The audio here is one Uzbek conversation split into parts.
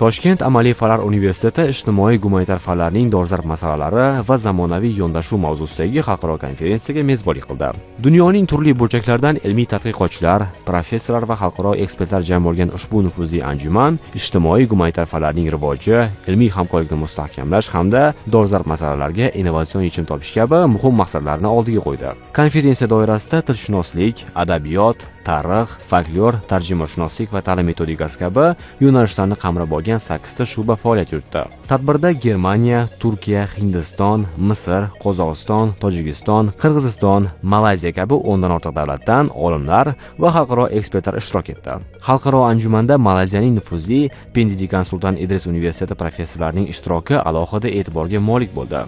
Toshkent amaliy fanlar universiteti ijtimoiy gumanitar fanlarning dolzarb masalalari va zamonaviy yondashuv mavzusidagi xalqaro konferensiyaga mezbonlik qildi. Dunyoning turli burchaklaridan ilmiy tadqiqotchilar, professorlar va xalqaro ekspertlar jam bo'lgan ushbu nufuzli anjuman ijtimoiy gumanitar fanlarning rivoji, ilmiy hamkorlikni mustahkamlash hamda dolzarb masalalarga innovatsion yechim topish kabi muhim maqsadlarni oldiga qo'ydi. Konferensiya doirasida tilshunoslik, adabiyot, tarix, folklor, tarjimashunoslik va ta'lim metodikasi kabi yo'nalishlarni qamrab olgan sakkizta shu'ba faoliyat yuritdi. Tadbirda Germaniya, Turkiya, Hindiston, Misr, Qozog'iston, Tojikiston, Qirg'iziston, Malayziya kabi 10 dan ortiq davlatdan olimlar va xalqaro ekspertlar ishtirok etdi. Xalqaro anjumanda Malayziyaning nufuzli Pendidikan Sultan Idris universiteti professorlarining ishtiroki alohida e'tiborga molik bo'ldi.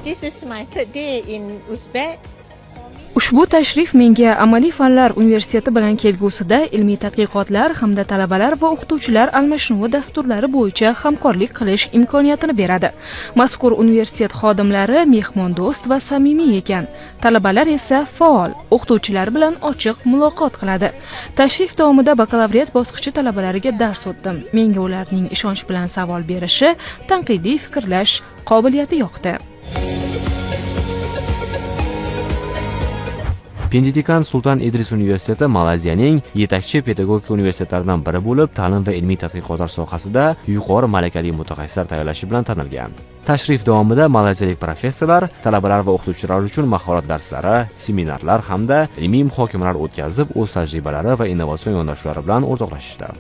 This is my third day in Uzbek. Ushbu tashrif menga Amaliy fanlar universiteti bilan kelgusida ilmiy tadqiqotlar hamda talabalar va o'qituvchilar almashinuvi dasturlari bo'yicha hamkorlik qilish imkoniyatini beradi. Mazkur universitet xodimlari mehmondo'st va samimiy ekan. Talabalar esa faol, o'qituvchilar bilan ochiq muloqot qiladi. Tashrif davomida bakalavriat bosqichi talabalariga dars o'tdim. Menga ularning ishonch bilan savol berishi, tanqidiy fikrlash qobiliyati yoqdi. Pendidikan Sultan Idris universiteti Malayziyaning yetakchi pedagogika universitetlaridan biri bo'lib, ta'lim va ilmiy tadqiqotlar sohasida yuqori malakali mutaxassislar tayyorlashi bilan tanilgan. Tashrif davomida malayziyalik professorlar talabalar va o'qituvchilar uchun mahorat darslari, seminarlar hamda ilmiy muhokamalar o'tkazib, o'z tajribalari va innovatsion yondashuvlari bilan o'rtoqlashishdi.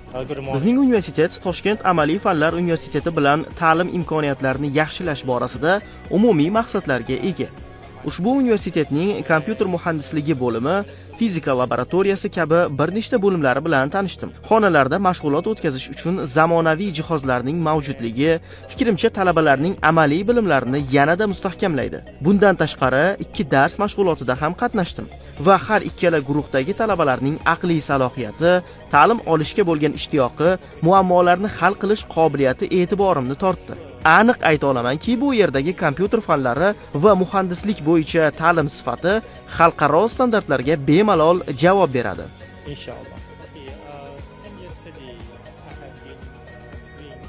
Bizning universitet Toshkent amaliy fanlar universiteti bilan ta'lim imkoniyatlarini yaxshilash borasida umumiy maqsadlarga ega. Ushbu universitetning kompyuter muhandisligi bo'limi, fizika laboratoriyasi kabi bir nechta bo'limlari bilan tanishdim. Xonalarda mashg'ulot o'tkazish uchun zamonaviy jihozlarning mavjudligi, fikrimcha, talabalarning amaliy bilimlarini yanada mustahkamlaydi. Bundan tashqari, ikki dars mashg'ulotida ham qatnashdim va har ikkala guruhdagi talabalarning aqliy salohiyati, ta'lim olishga bo'lgan ishtiyoqi, muammolarni hal qilish qobiliyati e'tiborimni tortdi. Aniq ayta olamanki, bu yerdagi kompyuter fanlari va muhandislik bo'yicha ta'lim sifati xalqaro standartlarga bemalol javob beradi. Inshallah. Okay, since yesterday I have been doing